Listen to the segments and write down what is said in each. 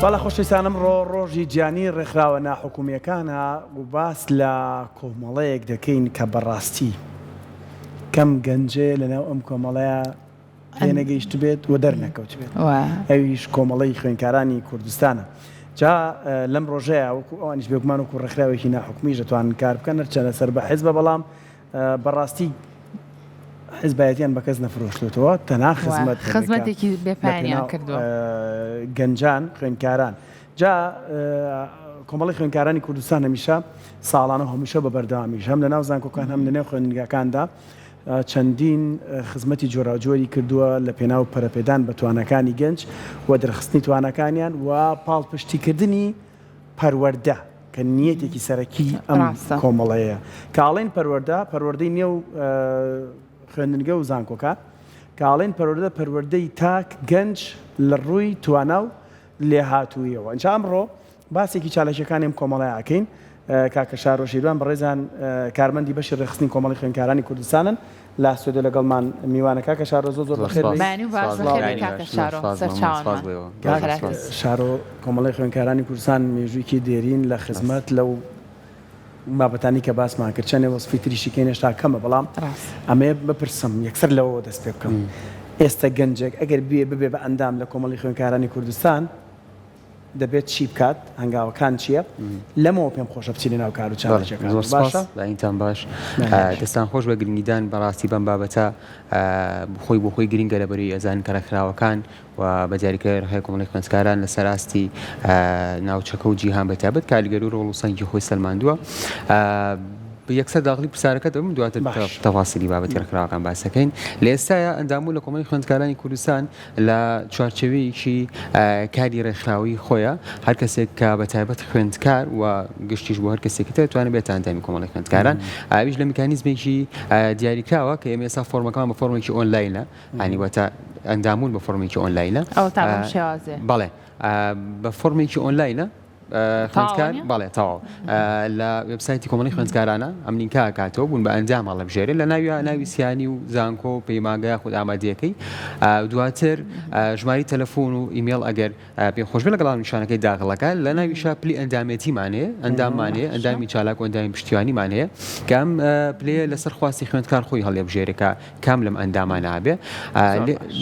بەڵێ خۆشەویستان ئەمڕۆ ڕۆژی جیهانی ڕێکخراوە ناحکومییەکانە و باس لە کۆمەڵەیەک دەکەین کە بەڕاستی کەم گەنجێ لەناو ئەم کۆمەڵەیە پێنەگەیشتبێت و دەرنەکەوتبێت ئەویش کۆمەڵەی خوێندکارانی کوردستانە. جا لەم ڕۆژەیە وەکو ئەوانیش بێگومان وەکو ڕێکخراوێکی ناحکومیش دەتوانن کار بکەن هەرچەندە سەر بە حیزبە بەڵام بەڕاستی حیزبایەتیان بە کەس نەفرۆشتوتەوە تەنها خزمەت خزمەتێکی بێپایانیان کردووە گەنجان خوێندکاران جا کۆمەڵی خوێندکارانی کوردستان هەمیشە ساڵانە و هەمیشە بە بەردەوامیش هەم لە ناو زانکۆکان هەم لە نێو خوێندنگاکاندا چەندین خزمەتی جۆراوجۆری کردووە لە پێناو پەرەپێدان بە تواناکانی گەنج و دەرخستنی تواناکانیان و پاڵپشتیکردنی پەروەردە کە نیەتێکی سەرەکی ئەم کۆمەڵەیە. کە ئەڵێین پەروەردە، پەروەردەی نێو خوێندنگە و زانکۆکان، کە ئەڵێین پەروەردە، پەروەردەی تاک گەنج لە ڕووی توانا و لێهاتوویەوە. ئینجا ئەمڕۆ باسێکی چالاکیەکانی ئەم کۆمەڵەیە ئەکەین. کاکە شارۆ شیروان بەڕێزان کارمەندی بەشی ڕێکخستنی کۆمەڵی خوێندکارانی کوردستانن لە ستۆدیۆ لەگەڵمان میوانە. کاکە شارۆ زۆر زۆر بەخێر بێی. بەیانی و باش بەخێر بێی کاکە شارۆ سەرچاوانمان. کاک شارۆ کۆمەڵی خوێندکارانی کوردستان مێژوویکی دێرین لە خزمەت لەو بابەتانی کە باسمان کرد چەندێ وەسفی تریشی کەین هێشتا کەمە بەڵام ئەمەیە بپرسم یەکسەر لەوەوە دەست پێ بکەم ئێستا گەنجێک ئەگەر بێ ببێ بە ئەندام لە کۆمەڵی خوێندکارانی کوردستان دەبێت چی بکات هەنگاوەکان چییە لەمەوە پێم خۆشە بچینە ناو کار و چالاکیەکان زۆر سپاس باشە بەینتان باش دەستان خۆش بە گرنگیدان بەڕاستی بەم بابەتە خۆی بۆ خۆی گرنگە لە بەروی ئەزان کە ڕێکخراوەکان و بە دیاریکراوی ڕێکخراوی کۆمەڵی خوێندکاران لەسەر ئاستی ناوچەکە و جیهان بە تایبەت کاریگەری و ڕۆڵ و سەنگی خۆی سەلماندووە. یەکسەر داخلی پرسیارەکە دەبم دواتر تەفاسیلی بابەتی ڕێکخراوەکان باسەکەین. لە ئێستایا ئەندامبوون لە کۆمەڵی خوێندکارانی کوردستان لە چوارچێوەیەکی کاری ڕێکخراوەیی خۆیە، هەر کەسێک کە بە تایبەت خوێندکار و گشتیش بۆ هەر کەسێکی تر دەتوانێت بێتە ئەندامی کۆمەڵی خوێندکاران، ئەویش لە میکانیزمێکی دیاریکراوە کە ئێمە ئێستا فۆرمەکەمان بە فۆرمێکی ئۆنلاینە، یانی واتە ئەندامبوون بە فۆرمێکی ئۆنلاینە. ئەوە تا بەم شێوازەیە. بەڵێ بە فۆرمێکی ئۆنلاینە. خوێندکار بەڵێ تەواو لە وێبسایتی کۆمەڵی خوێندکارانە ئەم لینکە ئەکاتەوە بوون بە ئەنجام هەڵەبژێرێ لە ناویا ناوی سیانی و زانکۆ و پەیمانگە یاخود ئامادەیەکەی دواتر ژماری تەلەفۆن و ئیمێڵ ئەگەر پێ خۆش بێ لەگەڵ نیشانەکەی داخڵەکە لە ناویشا پلی ئەندامێتیمان هەیە ئەنداممان هەیە ئەندامی چالاک و ئەندامی پشتیوانیمان هەیە کە ئەم پلەیە لەسەر خواستی خوێندکار خۆی هەڵیبژێرێ کە کام لەم ئەندامانە ئەبێ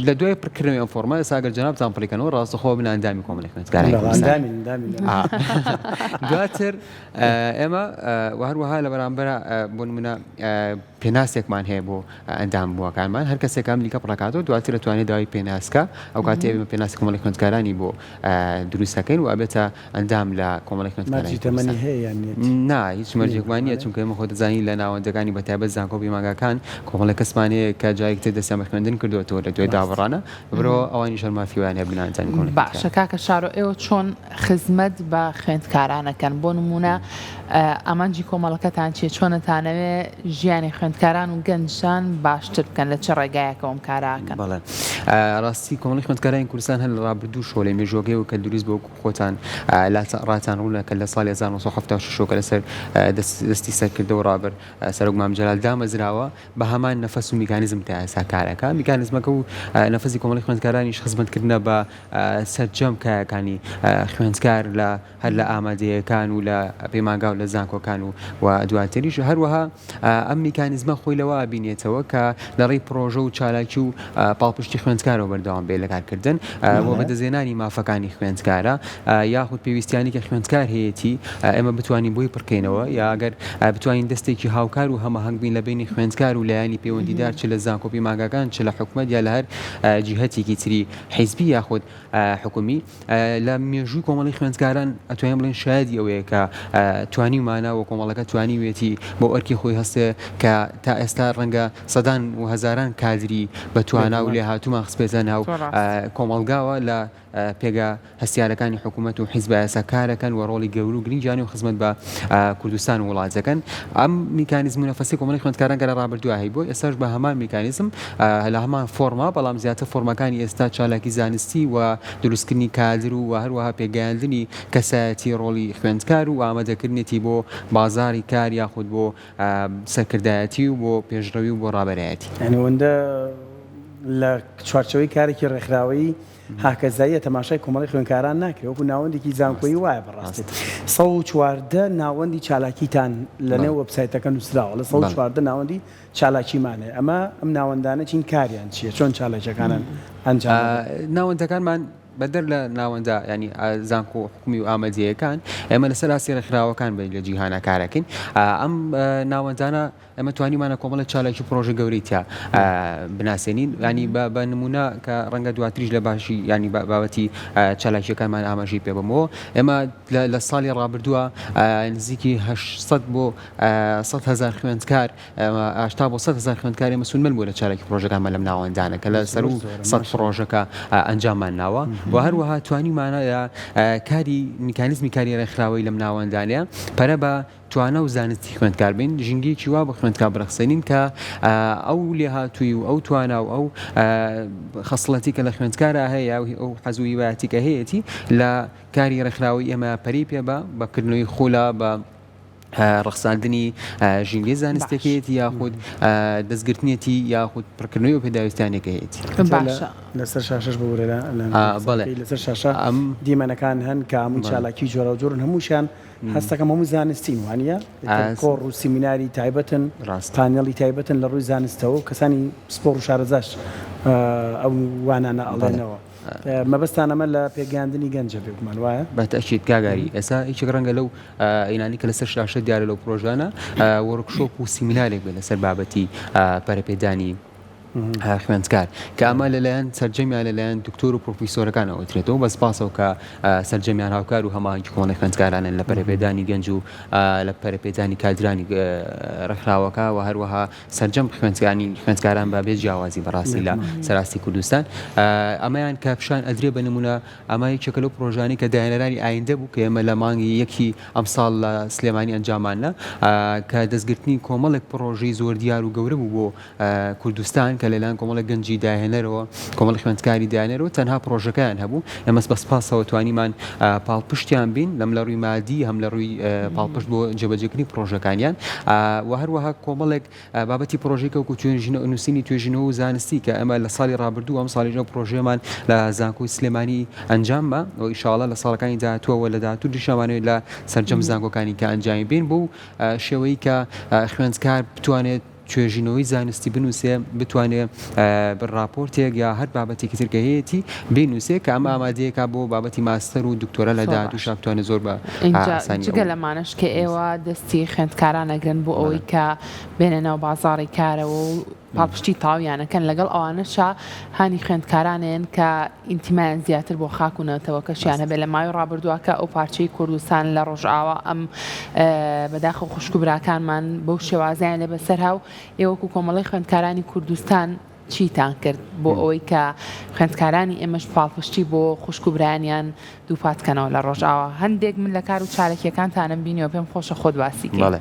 لە دوای پڕکردنەوەی ئەم فۆرمە ئێستا ئەگەر جەنابتان پڕیکەنەوە ڕاستەخۆ بنە ئەندامی کۆمەڵی خوێندکارانی کوردستان دواتر ئێمە و هەروەها لە بەرامبەرە بۆ نمونە پێناسێکمان هەیە بۆ ئەندام بووەکانمان هەر کەسێک ئەم لینکە پڕەکاتەوە دواتر دەتوانێت داوای پێناسکە ئەو کاتێ ئێمە پێناسی کۆمەڵی خوێندکارانی بۆ دروستەکەین و ئەبێتە ئەندام لە کۆمەڵی خوێندکارانی مەرجی تەمەنی هەیە یان نیە؟ نا هیچ مەرجێکمان نیە چونکە ئێمە خۆ دەزانین لە ناوەندەکانی بە تایبەت زانکۆ و پەیمانگاکان کۆمەڵێک کەسمان هەیە کە جارێکی تر دەستیان بە خوێندن کردووەتەوە لە دوای دابڕانە برۆ ئەوانیش هەر مافی وایان هەیە ببنە ئەندامی کۆمەڵی باشە خوێندکاران. کاکە شارۆ ئێوە چۆن خزمەت بە خوێندکاران ئەکەن بۆ نموونە ئامانجی کۆمەڵەکەتان چیە چۆن ئەتانەوێ ژیانی خوێندکاران و گەنجان باشتر بکەن لە چ ڕێگایەکەوە ئەم کارە ئەکەن؟ بەڵێ ڕاستی کۆمەڵی خوێندکارانی کوردستان هەر لە ڕابردووشەوە لە مێژووەکەیەوە کە دروست بووە خۆتان ڕاتان ڕوونە کە لە ساڵی 1976 کە لەسەر دەستی سەرکردە و ڕابەر سەرۆک مام جەلال دامەزراوە بە هەمان نەفەس و میکانیزم تا ئێستا کارەکە میکانیزمەکە و نەفەسی کۆمەڵی خوێندکارانیش خزمەتکردنە بە سەرجەم کایەکانی خوێندکار لە هەر لە ئامادەیەکان و لە پەیمانگا و لە زانکۆکان و و دواتریش هەروەها ئەم میکانیزمە خۆی لەوە ئەبینێتەوە کە لە ڕێی پڕۆژە و چالاکی و پاڵپشتی خوێندکارەوە بەردەوام بێت لە کارکردن و بەدەستهێنانی مافەکانی خوێندکارە یاخود پێویستیانی کە خوێندکار هەیەتی ئێمە بتوانین بۆی پڕکەینەوە یا ئەگەر بتوانین دەستێکی هاوکار و هەماهەنگ بین لە بەینی خوێندکار و لایەنی پەیوەندیدار چ لە زانکۆ پەیمانگاکان چ لە حکومەت یا لە هەر جیهەتێکی تری حیزبی یاخود حکومی لە مێژووی کۆمەڵی خوێندکاران ئەتوانین بڵێین شایەدی ئەوەیە کە توانیومانە و کۆمەڵەکە توانیوێتی بۆ ئەرکی خۆی هەستێ کە تا ئێستا ڕەنگە سەدان و هەزاران کادری بە توانا و لێهاتوومان خستبێتە ناو کۆمەڵگاوە لە پێگە هەستیارەکانی حکوومەت و حیزبە ئێستا کارەکەن و ڕۆڵی گەورە و گرنگیان و خزمەت بە کوردستان و وڵات دەکەن. ئەم میکانیزم و نەفەسی کۆمەڵی خوێندکاران کە لە ڕابردووە هەیبوو ئێستاش بە هەمان میکانیزم لە هەمان فۆرما بەڵام زیاتر فۆرمەکانی ئێستا چالاکی زانستی و دروستکردنی کادر و هەروەها پێگەیاندنی کەسایەتی ڕۆڵی خوێندکار و ئامادەکردنێتی بۆ بازاڕی کار یاخود بۆ سەرکردایەتی و بۆ پێشڕەوی و بۆ ڕابەرایەتی. یانی ئەوەندە لە چوارچێوەی کارێکی ڕێکخراوەیی. هاکەزاییە تەماشای کۆمەڵی خوێندکاران ناکرێ وەکو ناوەندێکی زانکۆیی وایە بەڕاستی 114 ناوەندی چالاکیتان لە نێو وەبسایتەکە نووسراوە لە 114 ناوەندی چالاکیمان هەیە ئەمە ئەم ناوەندانە چین کاریان چییە چۆن چالاکیەکانن ئەنجام ناوەندەکانمان بەدەر لە ناوەندە ینی زانکۆ حکومی و ئامادەیەکان ئێمە لەسەر ئاستی ڕێکخراوەکان بین لە جیهانە کارەکەین ئەم ناوەندانە ئێمە توانیمانە کۆمەڵێک چالاکی و پڕۆژەی گەورەی تیا بناسێنین ینی بە نمونە کە ڕەنگە دواتریش لە باشی ینی بابەتی چالاکیەکانمان ئاماژەی پێ بەمەوە ئێمە لە ساڵی ڕابردووە نزیکی 800 بۆ 100 هزار خوێندکار 80 بۆ 100 هزار خوێندکار ئێمە سوودمەند بوو لە چالاکی پرۆژەکانمان لەم ناوەندانە کە لە سەر و 100 پرۆژەکە ئەنجاممان ناوە و هەروەها توانیمانە کاری میکانیزمی کاری ڕێکخراوەی لەم ناوەندانەیە پەرە بە توانا و زانستی خوێندکار بین، ژینگەیەکی وا بۆ خوێندکار بڕەخسێنین کە ئەو لێهاتوویی و ئەو توانا و ئەو خەسڵەتی کە لە خوێندکارا هەیە و ئەو حەز و هیوایەتی کە هەیەتی لە کاری ڕێکخراوەی ئێمە پەرەی پێ بە بە کردنەوەی خولە بە ڕەخساندنی ژینگەی زانستیەکەیەتی یاخود دەستگرتنیەتی یاخود پڕکردنەوەی ئەو پێداویستیانەی کە هەیەتی. باشە. لەسەر شاشەش ببورە لە لەسەر شاشە دیمەنەکان هەن کە هەموو چالاکی جۆراوجۆرن هەمووشیان هەستەکەم هەموو زانستین وانە کۆڕ و سیمیناری تایبەتن پانێڵی تایبەتن لە ڕووی زانستەوە و کەسانی پسپۆڕ و شارەزاش ئەو وانانە ئەڵێنەوە مەبەستان ئەمە لە پێگەیاندنی گەنجە بێگومان وایە؟ بە تەئکید کاک ئاری ئێستا یەکێک ڕەنگە لەو ئینانی کە لەسەر شاشە دیارە لەو پرۆژانە وۆرکشۆپ و سیمینارێک بێت لەسەر بابەتی پەرەپێدانی خوێندکار کە ئەمە لەلایەن سەرجەمیان لەلایەن دکتۆر و پرۆفیسۆرەکانەوە ئەوترێتەوە بە سپاسەوە کە سەرجەمیان هاوکار و هەماهەنگی کۆمەڵی خوێندکارانن لە پەرەپێدانی گەنج و لە پەرەپێدانی کادرانی ڕێکخراوەکە و هەروەها سەرجەم خوێندکانی خوێندکاران بە بێ جیاوازی بەڕاستی لە سەراستی کوردستان ئەمەیان کە پیشان ئەدرێ بە نمونە ئەمە یەکێکە لەو پرۆژانەی کە داهێنەرانی ئایندە بوو کە ئێمە لە مانگی یەکی ئەمساڵ لە سلێمانی ئەنجامان نا کە دەستگرتنی کۆمەڵێک پرۆژەی زۆر دیار و گەورە بوو بۆ کوردستان کە لەلایەن کۆمەڵێک گەنجی داهێنەرەوە، کۆمەڵی خوێندکاری داهێنەرەوە تەنها پڕۆژەکەیان هەبوو، ئێمەس بە سپاسەوە توانیمان پاڵپشتیان بین لەم لە ڕووی مادی هەم لە ڕووی پاڵپشت بۆ جێبەجێکردنی پڕۆژەکانیان و هەروەها کۆمەڵێک بابەتی پڕۆژەی کە وەکو توێژینەوە نووسینی توێژینەوە و زانستی کە ئێمە لە ساڵی ڕابردوو ئەم ساڵیش ئەو پڕۆژەیەمان لە زانکۆی سلێمانی ئەنجام ما و ئیشاڵڵا لە ساڵەکانی داهاتووەوە لە داهاتوو دیشامانەوێت لە سەرجەم زانکۆکانی کە ئەنجامی بین بۆ شێوەی کە خوێندکار بتوانێت توێژینەوەی زانستی بنووسێ، بتوانێ ڕاپۆرتێک یا هەر بابەتێکی تر کە هەیەتی بینووسێ کە ئەمە ئامادەیەکا بۆ بابەتی ماستەر و دکتۆرا لە زۆر باش. داهاتووشا بتوانێ زۆر بە ئینجا ئاسانی جگە ئەو لەمانەش کە ئێوە دەستی خوێندکاران ئەگرن بۆ ئەوەی کە بێنە ناو بازاڕی کارەوە و پاڵپشتی تەواویان ئەکەن لەگەڵ ئەوانەشا هانی خوێندکاران ئەیەن کە ئینتیمایان زیاتر بۆ خاک و نەتەوەکەشیان هەبێت لە ماوەی ڕابردووە کە ئەو پارچەی کوردستان لە ڕۆژئاوا ئەم بەداخەوە خوشک و براکانمان بەو شێوازەیان لێ بەسەرها و ئێوە وەکو کۆمەڵەی خوێندکارانی کوردستان چیتان کرد بۆ ئەوەی کە خوێندکارانی ئێمەش پاڵپشتی بۆ خوشک و برایانیان دووپات کەنەوە لە ڕۆژئاوا هەندێک من لە کار و چاالکیەکانتانم بینیوە پێم خۆشە خۆت باسی کەی. بەڵێ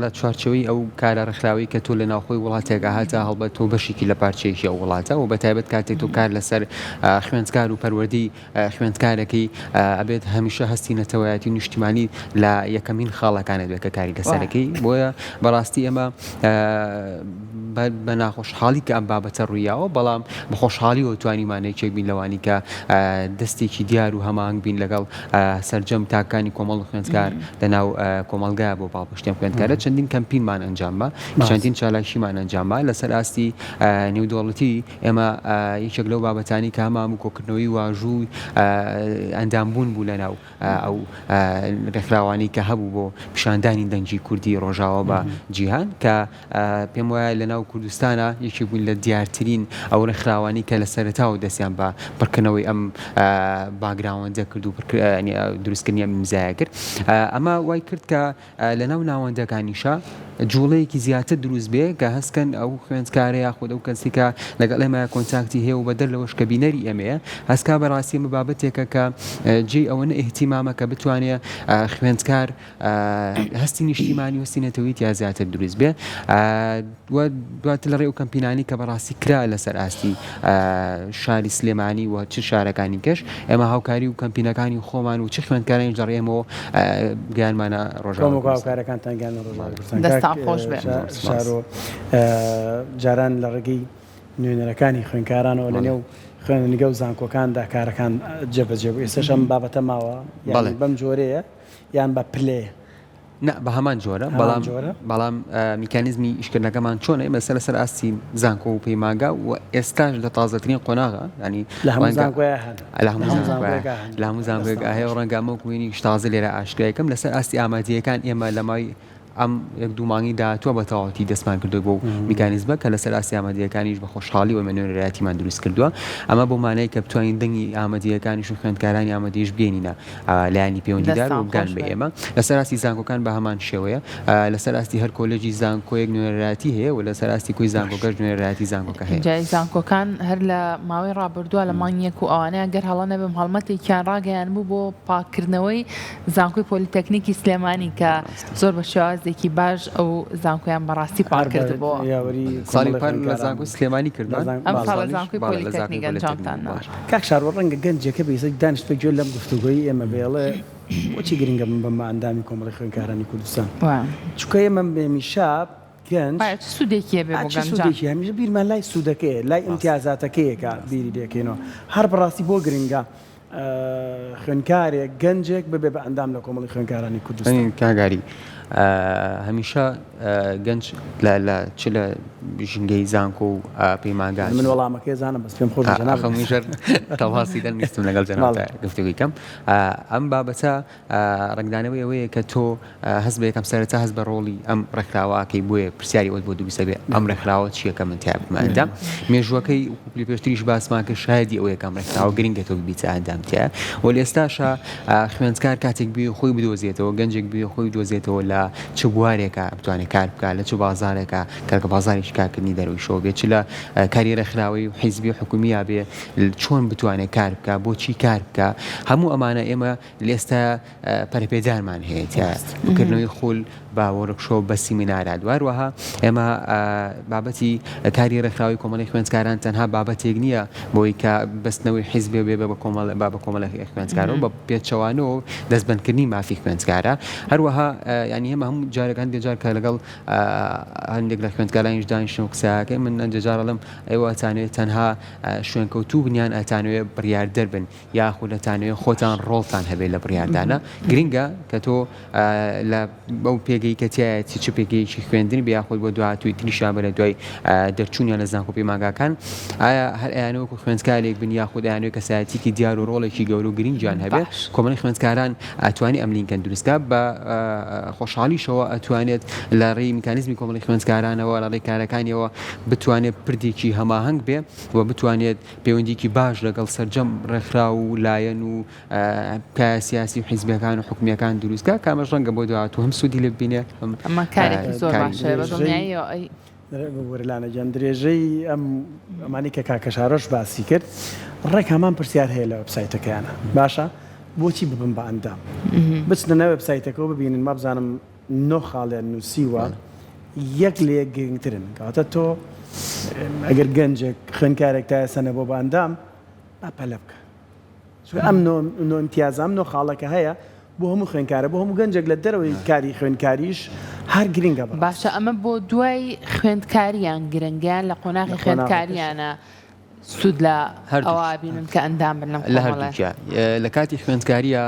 لە چوارچێوەی ئەو کارە ڕێکخراوەی کە تۆ لە ناوخۆی وڵاتێک هاتە هەڵبەت تۆ بەشێکی لە پارچەیەکی ئەو وڵاتە و بە تایبەت کاتێک تۆ کار لەسەر خوێندکار و پەروەردەی خوێندکارەکەی ئەبێت هەمیشە هەستی نەتەوایەتی و نیشتیمانی لە یەکەمین خاڵەکانت بێت کە کاری لەسەرەکەی بۆیە بەڕاستی ئێمە بە ناخۆشحاڵی کە ئەم بابەتە ڕوویاوە بەڵام بە خۆشحاڵیەوە توانیمان یەکێک بین لەوانی کە دەستێکی دیار و هەماهەنگ بین لەگەڵ سەرجەم تاکانی کۆمەڵ و خوێندکار لەناو کۆمەڵگا بۆ پاڵپشتی ئەم خوێندکارە چەندین کەمپینمان ئەنجامما چەندین چالاکیمان ئەنجامما لەسەر ئاستی نێودەوڵەتی ئێمە یەکێک لەو بابەتانی کە هەمان و کۆکردنەوەی واژووی ئەندامبوون بوو لەناو ئەو ڕێکخراوانەی کە هەبوو بۆ پیشاندانی دەنگی کوردی ڕۆژاوا بە جیهان کە پێم وایە لە ناو کوردستانا یەکێک بووین لە دیارترین ئەو ڕێکخراوانەی کە لە سەرەتاوە دەستیان بە پڕکردنەوەی ئەم باکگراوەندە کرد و دروستکردنی ئەم ئیمزایە کرد ئەمە وای کرد کە لە ناو ناوەندەکانیشا جوڵەیەکی زیاتر دروست بێ کە هەستکەن ئەو خوێندکارە یاخود ئەو کەسی کە لەگەڵ ئێمە contact ی هەیە و بەدەر لەوەش کە بینەری ئێمەیە هەستکا بەڕاستی ئەمە بابەتێکە کە جێی ئەوەنە ئیهتیمامە کە بتوانێ خوێندکار هەستی نیشتیمانی و هەستی نەتەوەیی تیا زیاتر دروست بێ و دواتر لە ڕێی ئەو کەمپینانەی کە بەڕاستی کرا لەسەر ئاستی شاری سلێمانی و چ شارەکانی کەش ئێمە هاوکاری و کەمپینەکانی خۆمان و چ خوێندکارانی لە ڕێی ئێمەوە گەیانمانە ڕۆژئاوای کۆمەک و کوردستان. هاوکارەکانتان گەیاندنە ڕۆژئاوای کوردستان. دەستان کاک خۆش بێ. شارۆ جاران لە ڕێگەی نوێنەرەکانی خوێندکارانەوە لە نێو. خوێندنگە و زانکۆکاندا کارەکان جێبەجێ بوو ئێستاش ئەم بابەتە ماوە یانی بەم جۆرەیە یان بە پلەیە؟ نا بە هەمان جۆرە بەڵام بەڵام میکانیزمی ئیشکردنەکەمان چۆنە ئێمە سەر لەسەر ئاستی زانکۆ و پەیمانگا و ئێستاش لە تازەترین قۆناغە ینی لە هەموو زانکۆیە هەن لە هەموو زانکۆیەکە هەن لە هەموو زانکۆیەکە هەیە و ڕەنگە ئەمە وەکو تازە لێرە ئاشکرایکەم لەسەر ئاستی ئامادەیەکان ئێمە لە ماوەی ئەم یەک دوو مانگی داهاتووە بە تەواوەتی دەستمان کردووە بەو میکانیزمە کە لەسەر ئاستی ئامادەیەکانیش بە خۆشحاڵی و ئێمە نوێنەرایەتیمان دروست کردووە ئەمە بۆ مانای کە بتوانین دەنگی ئامادەیەکانیش و خوێندکارانی ئامادەیش بگەینینە لایەنی پەیوەندیدار و بگان بە ئێمە لەسەر ئاستی زانکۆکان بە هەمان شێوەیە لەسەر ئاستی هەر کۆلێجی زانکۆیەک نوێنەرایەتی هەیە و لەسەر ئاستی کۆی زانکۆکەش نوێنەرایەتی زانکۆکە هەیە. جا زانکۆکان هەر لە ماوەی ڕابردووە لە مانگی یەک و ئەوانەیە گەر هەڵە نەبم هەڵمەتێکیان ڕاگەیاندبوو بۆ پاککردنەوەی زانکۆی پۆلیتەکنیکی سلێمانی کە زۆر بە شێوازێکی باش ئەو زانکۆیان بەڕاستی پاک کردبۆوە. ساڵی پار لە زانکۆی سلێمانی کردمان، ئەم ساڵ لە زانکۆی پۆلیتەکنیک ئەنجامتان دا. کاک شاروەر ڕەنگە گەنجێک هەبێ ئیستا دانیشتبێ گوێ لەم گفتوگۆیەی ئێمە بێ ئەڵێ بۆچی گرنگە من ببمە ئەندامی کۆمەڵەی خوێندکارانی کوردستان؟ چونکە ئێمە هەمیشە گەنج چ سوودێکی هەبێ بۆ چ سوودێکی هەمیشە بیرمان لای سوودەکەیە لای ئیمتیازاتەکەیە کە بیری لێکەینەوە هەر بەڕاستی بۆ گرنگە خوێندکارێک، گەنجێک ببێ بە ئەندام لە کۆمەڵی خوێندکارانی کوردستان. کاک ئاری، هەمیشە گەنج لە لە چ لە ژینگەی زانکۆ و پەیمانگا. من وەڵامەکەی ئەزانم بەس پێم خۆشە جەنابت. ئاخە منیش هەر تەواسی دەنویستم لەگەڵ جەنابتا گفتوگۆی کەم. ئەم بابەتە ڕەنگدانەوەی ئەوەیە کە تۆ هەست بە یەکەم سەرەتا هەست بە ڕۆڵی ئەم ڕێکخراوە ئەکەی بۆیە پرسیاری ئەوەت بۆ دروست ئەبێ ئەم ڕێکخراوە چییە کە من تیا ببمە ئەندام مێژووەکەی وەکو پێشتریش باسمان کرد شایەدی ئەوەیە کە ئەم ڕێکخراوە گرنگە تۆ ببیتە ئەندام تیا و لە ئێستاشا خوێندکار کاتێک بوێ خۆی بدۆزێتەوە گەنجێک بوێ خۆی بدۆزێتەوە لە چ بوارێکە بتوانێت کار بکات لە چ بازارێکە کە بازارێکی کارکردنی دەرەوەیشەوە بێت چ لە کاری ڕێکخراوەی و حیزبی و حکومییا بێ چۆن بتوانێت کار بکا بۆچی کار بکا هەموو ئەمانە ئێمە لە ئێستا پەرەپێدانمان هەیە تیا کردنەوەی خول بە وۆرکشۆپ بە سیمینارات و هەروەها ئێمە بابەتی کاری ڕێکخراوی کۆمەڵی خوێندکاران تەنها بابەتێک نییە بۆی کە بەستنەوەی حیزبێ بێ بە کۆمەڵ با بە کۆمەڵی خوێندکارەوە بە پێچەوانەوە دەستبەندکردنی مافی خوێندکارە هەروەها یانی ئێمە هەموو جارێک هەندێک جار کە لەگەڵ هەندێک لە خوێندکارانیش دانیشتن و قسەکەی من هەندێک جار ئەڵێم ئێوە ئەتانەوێت تەنها شوێنکەوتوو بن یان ئەتانەوێت بڕیاردەر بن یاخود ئەتانەوێت خۆتان ڕۆڵتان هەبێت لە بڕیاردانە گرنگە کە تۆ لە بەو پێگەی کە تایەتی چ پێگەیەکی خوێندن بێ یاخود بۆ داهاتووی تریشیان بە لە دوای دەرچوونیان لە زانکۆ پەیمانگاکان ئایا هەر ئەیانەوێت وەکو خوێندکارێک بن یاخود ئەیانەوێت کەسایەتیکی دیار و ڕۆڵێکی گەورە و گرنگیان هەبێت کۆمەڵی خوێندکاران ئەتوانێت ئەم لینکەن دروست کا بە خۆشحاڵیشەوە ئەتوانێت لە ڕێی میکانیزمی کۆمەڵی خوێندکارانەوە لە ڕێی کارەکانیەوە بتوانێت پردێکی هەماهەنگ بێ و بتوانێت پەیوەندیکی باش لەگەڵ سەرجەم ڕێکخراو و لایەن و کایە سیاسی و حیزبیەکان و حکومیەکان دروست کا کە ئەمەش ڕەنگە بۆ داهاتوو هەم سوودی لێ ببینێ هەم ئەمە کارێکی زۆر باشە بە دڵنیاییەوە ئەی ببورە لانە گیان درێژەی ئەم ئەمانەی کە کاکە شارۆش باسی کرد ڕێک هەمان پرسیار هەیە لە وێبسایتەکەیانە باشە بۆچی ببم بە ئەندام بچنە ناو وێبسایتەکەەوە ببینن وابزانم نۆ خاڵیان نووسیوە یەک لە یەک گرنگترن کەواتە تۆ ئەگەر گەنجێک خوێندکارێک تا ئێستا نەبووە بە ئەندام با پەلە بکە چونکە ئەم نۆ نۆ ئیمتیازە ئەم نۆ خاڵە کە هەیە بۆ هەموو خوێندکارە بۆ هەموو گەنجێک لە دەرەوەی کاری خوێندکاریش هەر گرنگە بەڕاستی. باشە ئەمە بۆ دوای خوێندکاریان گرنگە یان لە قۆناغی لە قۆناغەکەش. خوێندکاریانە سوود لە هەردووکی. ئەوە ئەبینن کە ئەندام بن لەم لە کۆمەڵەیە؟ هەردووکیا لە کاتی خوێندکارییا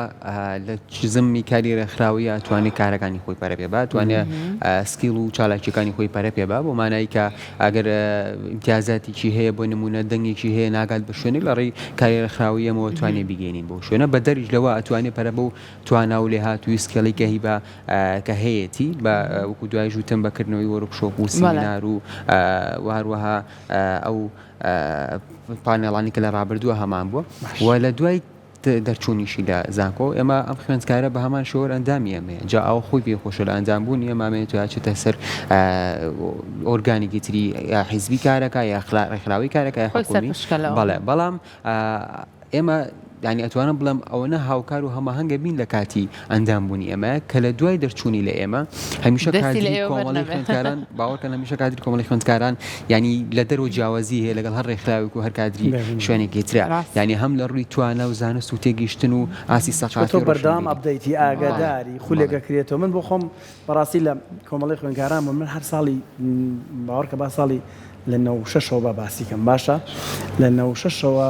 لە زمنی کاری ڕێکخراوەییا توانێ کارەکانی خۆی پەرە پێ با توانێ skill و چالاکیەکانی خۆی پەرە پێ با بۆ مانای کە ئەگەر ئیمتیازاتێکی هەیە بۆ نموونە دەنگێکی هەیە ناگات بە شوێنێک لە ڕێی کاری ڕێکخراوەیی ئێمەوە توانێ بیگەینین بەو شوێنە بە دەریش لەوە ئەتوانێ پەرە بەو توانا و لێهاتووی skill ی کە هی بە کە هەیەتی بە وەکو دوایش وتم بە کردنەوەی وۆرکشۆپ و سیمینار و و هەروەها ئەو پانێڵانی کە لە ڕابردووە هەمان بووە و لە دوای دەرچوونیشی لە زانکۆ ئێمە ئەم خوێندکارە بە هەمان شێوە ئەندامی ئێمەیە جا ئەوە خۆی پێ خۆشە لە ئەندام بوونی ئێمە ئەمێنێت و ئەچێتە سەر ئۆرگانێکی تری یا حیزبی کارەکە یا ڕێکخراوی کارەکە یا خۆی حکومی سەرپشکە لەوە. بەڵێ بەڵام ئێمە یانی ئەتوانم بڵێم ئەوەنە هاوکار و هەماهەنگە بین لە کاتی ئەندام بوونی ئێمە کە لە دوای دەرچوونی لە ئێمە هەمیشە دەستی لە کادری ئێوە بەر کۆمەڵی نەبێ. خوێندکاران باوەڕکەن هەمیشە کادری کۆمەڵی خوێندکاران یانی لە دەرەوە جیاوازی هەیە لەگەڵ هەر ڕێکخراوێک و هەر کادری شوێنێکی ترە ڕاست. یانی هەم لە ڕووی توانا و زانست و تێگەیشتن و ئاستی چونکە سەقافی تۆ و بەردەوام ڕۆشنبیری. update ی بەڵێ ئاگاداری خولێک بەڵێ. ئەکرێتەوە من بۆ خۆم بەڕاستی لە کۆمەڵی خوێندکاران بووم من هەر ساڵی باوەڕکە با ساڵی. لە نەوشەشەوە با باسی کەم باشە لە نەوشەشەوە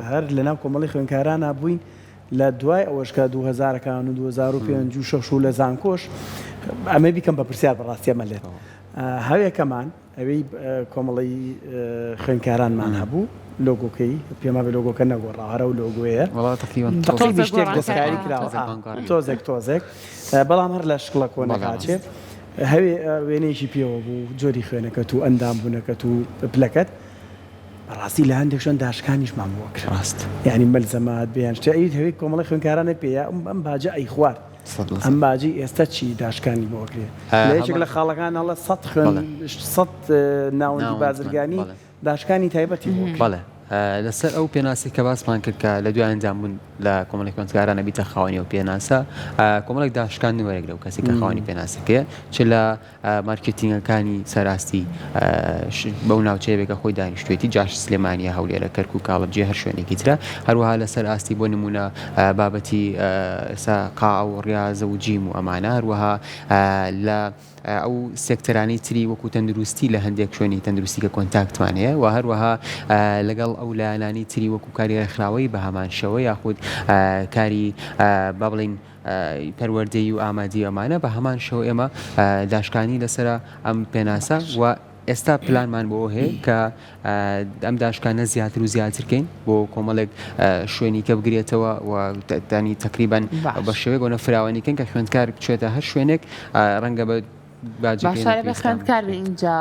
هەر لە ناو کۆمەڵی خوێندکارانا بووین لە دوای ئەوەش کە دوو هەزارەکان و 2005 و شەش و لە زانکۆش ئەمە بیکەم بە پرسیار بەڕاستی ئەمە لێت هەوێکەمان ئەوەی کۆمەڵی خوێندکارانمان هەبوو لۆگۆکەی پێما بێ لۆگۆکە نەگۆڕا هەرە و لۆگۆیە تەقریبی شتێک دەستکاری کراوە تۆزێک تۆزێک بەڵام هەر لە شکڵە کۆنەکە هەوێ وێنەیەکی پێوە بوو جۆری خوێنەکەت و ئەندام بوونەکەت و پلەکەت بەڕاستی لە هەندێک شوێن داشکانیشمان بۆ کرا ڕاست. یانی مەلزەمات بێ یان شتێ ئەیوت هەوێ کۆمەڵی خوێندکارانە پێیە ئەم باجە ئەیخوارد ئەم باجەی ئێستا چی داشکانی بۆ ئەکرێ لە یەکێک لە خاڵەکان ئەڵێ سەد خوێن سەد ناوەندی بازرگانی داشکانی تایبەتی بۆ کرێ. بەڵێ لەسەر ئەو پێناسەی کە باسمان کرد کە لە دوای ئەندام بوون لە کۆمەڵی خوێندکاران ئەبیتە خاوەنی ئەو پێناسە کۆمەڵێک داشکاندن وەرەگرێ ئەو کەسێک کە خاوەنی پێناسەکەیە چ لە مارکێتینگەکانی سەراستی بەو ناوچەیە بێ کە خۆی دانیشتوێتی جاش سلێمانیە هەولێرە کەرکوک هەڵەبجە هەر شوێنێکی ترە هەروەها لەسەر ئاستی بۆ نمونە بابەتی ئێستا قاع و ڕاز و جیم و ئەمانە هەروەها لە ئەو سێکتەرانەی تری وەکو تەندروستی لە هەندێک شوێنی تەندروستی کە contact مان هەیە و هەروەها لەگەڵ ئەو لایەنانی تری وەکو کاری ڕێکخراوەی بە هەمان شێوە یاخود کاری با بڵین پەروەردەیی و ئامادی ئەمانە بە هەمان شێوە ئێمە داشکانی لەسرە ئەم پێناسە و ئێستا پلانمان بۆ هەیە کە ئەم داشکانە زیاتر و زیاترکەین بۆ کۆمەڵێک شوێنی کە بگرێتەوە و دانی تقریبان بە شێوەیەک گەورە فراوانیکەن کە خوێندکار بچێتە هەر شوێنێک ڕەنگە بە باجەکەی بە خوێندکار اینجا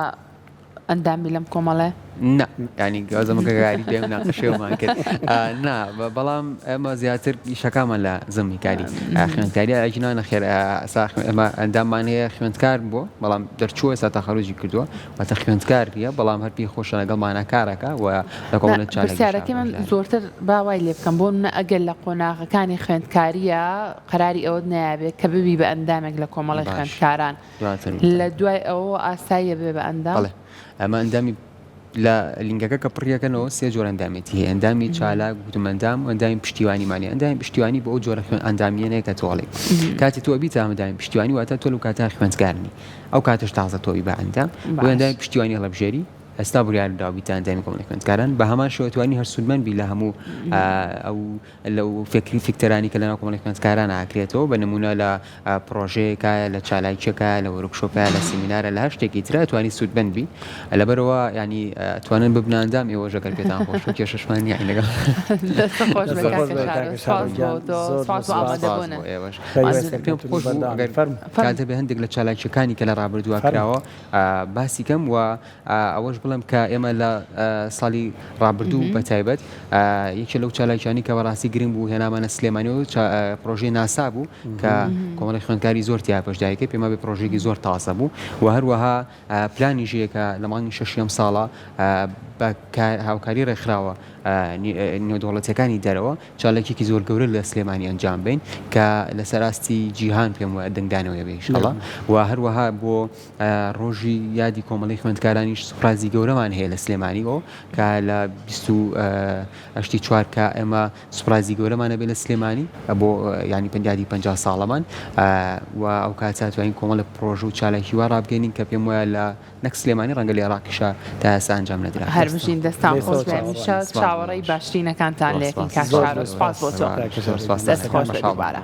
ئەندام بی لەم کۆمەڵەیە؟ نا یانی گازەمەکە گاری بێ مناقەشەمان کرد نا بەڵام ئێمە زیاتر ئیشەکانمان لە زەمی کاری خوێندکاری ئەگینا نەخێر ئەسا ئێمە ئەنداممان هەیە خوێندکار بووە بەڵام دەرچووە ئێستا تەخەروجی کردووە واتە خوێندکار نییە بەڵام هەر پێی خۆشە لەگەڵمانە کارەکە و لە کۆمەڵە چالاکیش پرسیارەکەی من زۆرتر با وای لێ بکەم بۆ نمونە ئەگەر لە قۆناغەکانی خوێندکارییە قەراری ئەوەت نایابێ کە ببی بە ئەندامێک لە کۆمەڵی خوێندکاران دواتر لە دوای ئەوەوە ئاساییە ببێ بە ئەندام؟ بەڵێ ئەمە ئەندامی لە لینکەکە کە پڕیەکەنەوە سێ جۆر ئەندامێتی هەیە ئەندامی چالاک گوتم ئەندام و ئەندامی پشتیوانیمان هەیە ئەندامی پشتیوانی بۆ ئەو جۆرە خوێن ئەندامیە نەیە کە تۆ ئەڵێی کاتی تۆ ئەبیتە ئەندامی پشتیوانی واتە تۆ لەو کاتە خوێندکار نی ئەو کاتەش تازە تۆ ئەبی بە ئەندام بۆ ئەندامی پشتیوانی هەڵەبژێری ئێستا بڕیار داوە بیتە ئەندامی کۆمەڵی خوێندکاران بە هەمان شێوە توانی هەر سوودمەند بی لە هەموو ئەو لەو فکری فیکتەرانی کە لەناو کۆمەڵی خوێندکاران ئاکرێتەوە بە نمونە لە پڕۆژەیەکایە لە چالاکیەکایە لە وۆرکشۆپایە لە سیمینارە لە هەر شتێکی ترا توانی سوودمەند بی لەبەرەوە ینی توانن ببنە ئەندام ئێوەش ئەگەر پێتان خۆش و کێشەشمان نییە لەگەڵ دەست خۆش بێ کاکە شارۆ سپاس بۆ تۆ سپاس بۆ ئامادەبوونت ئێوەش پێم خۆش بوو ئەگەر کاتە بێ هەندێک لە چالاکیەکانی کە لە ڕابردووە کراوە باسی کەم و ئەوەش بڵێم کە ئێمە لە ساڵی ڕابردوو بە تایبەت یەکێ لەو چالاکیانی کە بەڕاستی گرنگ بوو هێنامانە سلێمانی و پرۆژەی ناسا بوو کە کۆمەڵی خوێندکاری زۆر تیا بەشداری کرد پێما بێ پرۆژێکی زۆر تازە بوو و هەروەها پلانی ژەیەکە لە مانگی شەشی ئەم ساڵە بە هاوکاری ڕێکخراوە نێودەوڵەتیەکانی دەرەوە چالاکیەکی زۆر گەورە لە سلێمانی ئەنجام بین کە لەسەر ئاستی جیهان پێم وایە دەنگدانەوەی بێ ئیشەڵا و هەروەها بۆ ڕۆژی یادی کۆمەڵەی خوێندکارانیش سوپرایزی گەورەمان هەیە لە سلێمانی ئۆ کە لە 28 چوار کە ئێمە سوپرایزی گەورەمان هەبێ لە سلێمانی بۆ ینی پەنجادی 50 ساڵەمان و ئەو کاتە توانین کۆمەڵە پرۆژە و چالاکی وا ڕابگەینین کە پێم وایە لە نەک سلێمانی ڕەنگە لە عێراقیشا تا ئێستا ئەنجام نەدرا. هەر بژین دەستان خۆش بێ هەمیشە چاوەڕێی باشترینەکانتان لێکین کاک شارۆ سوپاس بۆ تۆ دەست خۆش بێ دووبارە.